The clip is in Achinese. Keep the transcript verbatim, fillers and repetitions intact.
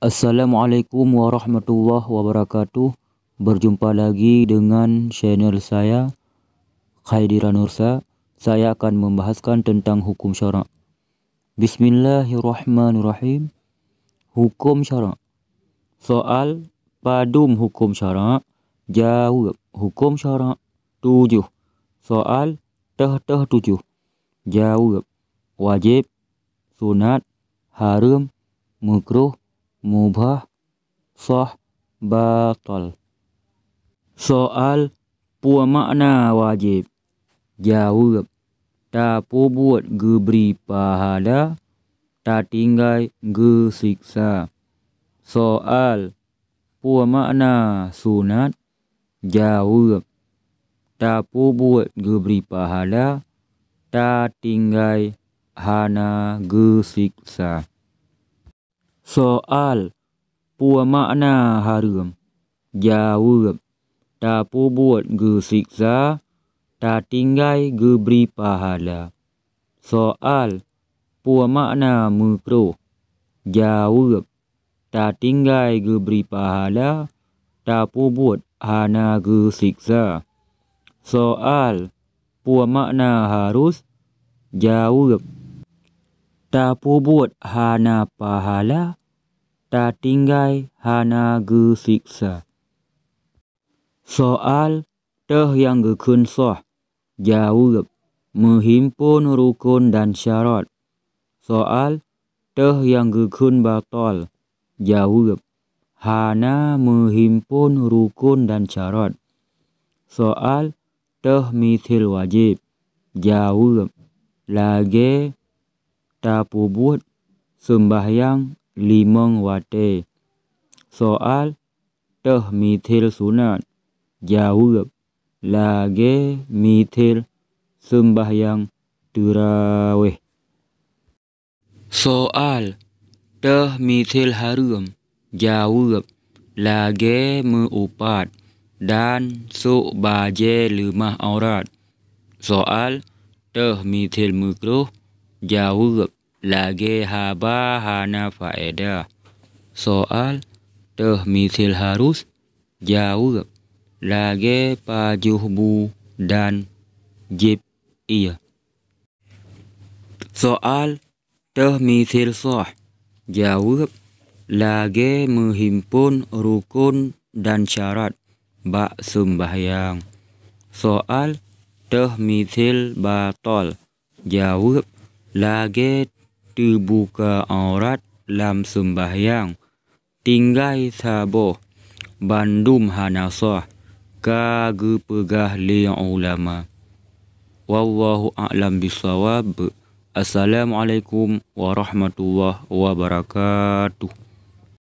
Assalamualaikum warahmatullahi wabarakatuh. Berjumpa lagi dengan channel saya, Khairi Ranursa. Saya akan membahaskan tentang hukum syarak. Bismillahirrahmanirrahim. Hukum syarak. Soal, padum hukum syarak? Jaweueb, hukum syarak tujoh. Soal, teuh-teuh tujoh. Jaweueb, wajéb, sunat, hareuem, meukruh, mubah, sah, batal. Soal, peue makna wajéb? Jaweueb, tapeubuet geubri pahala, tatinggai geusiksa. Soal, peue makna sunat? Jaweueb, tapeubuet geubri pahala, tatinggai hana geusiksa. Soal, peue makna hareuem? Jaweueb, tapeubuet geusiksa, tatinggai geubri pahala. Soal, peue makna meukruh? Jaweueb, tatinggai geubri pahala, tapeubuet hana geusiksa. Soal, peue makna harus? Jaweueb, tapeubuet hana pahala, tatinggai hana geusiksa. Soal, teuh nyang geukheun sah? Jaweueb, meuhimpon rukon dan syarat. Soal, teuh nyang geukheun batal? Jaweueb, hana meuhimpon rukon dan syarat. Soal, teuh mithil wajéb? Jaweueb, lagée tapeubuet seumbahyang limong watée. Soal, teuh mithil sunat? Jaweueb, lagée mithil seumbahyang teurawéh. Soal, teuh mithil hareuem? Jaweueb, lagée meu-upat dan sôk bajée leumah aurat. Soal, teuh mithil meukruh? Jaweueb, lagée haba hana faedah. Soal, teuh mithil harus? Jaweueb, lagée pajoh bu dan jieb ié. Soal, teuh mithil sah? Jaweueb, lagée meuhimpon rukon dan syarat bak seumbahyang. Soal, teuh mithil batal? Jaweueb, lagée teubuka aurat lam seumbahyang. Tinggai saboh, bandum hana sah, ka geupeugah lé ulama. Wallahu a'lam bissawab. Assalamualaikum warahmatullahi wabarakatuh.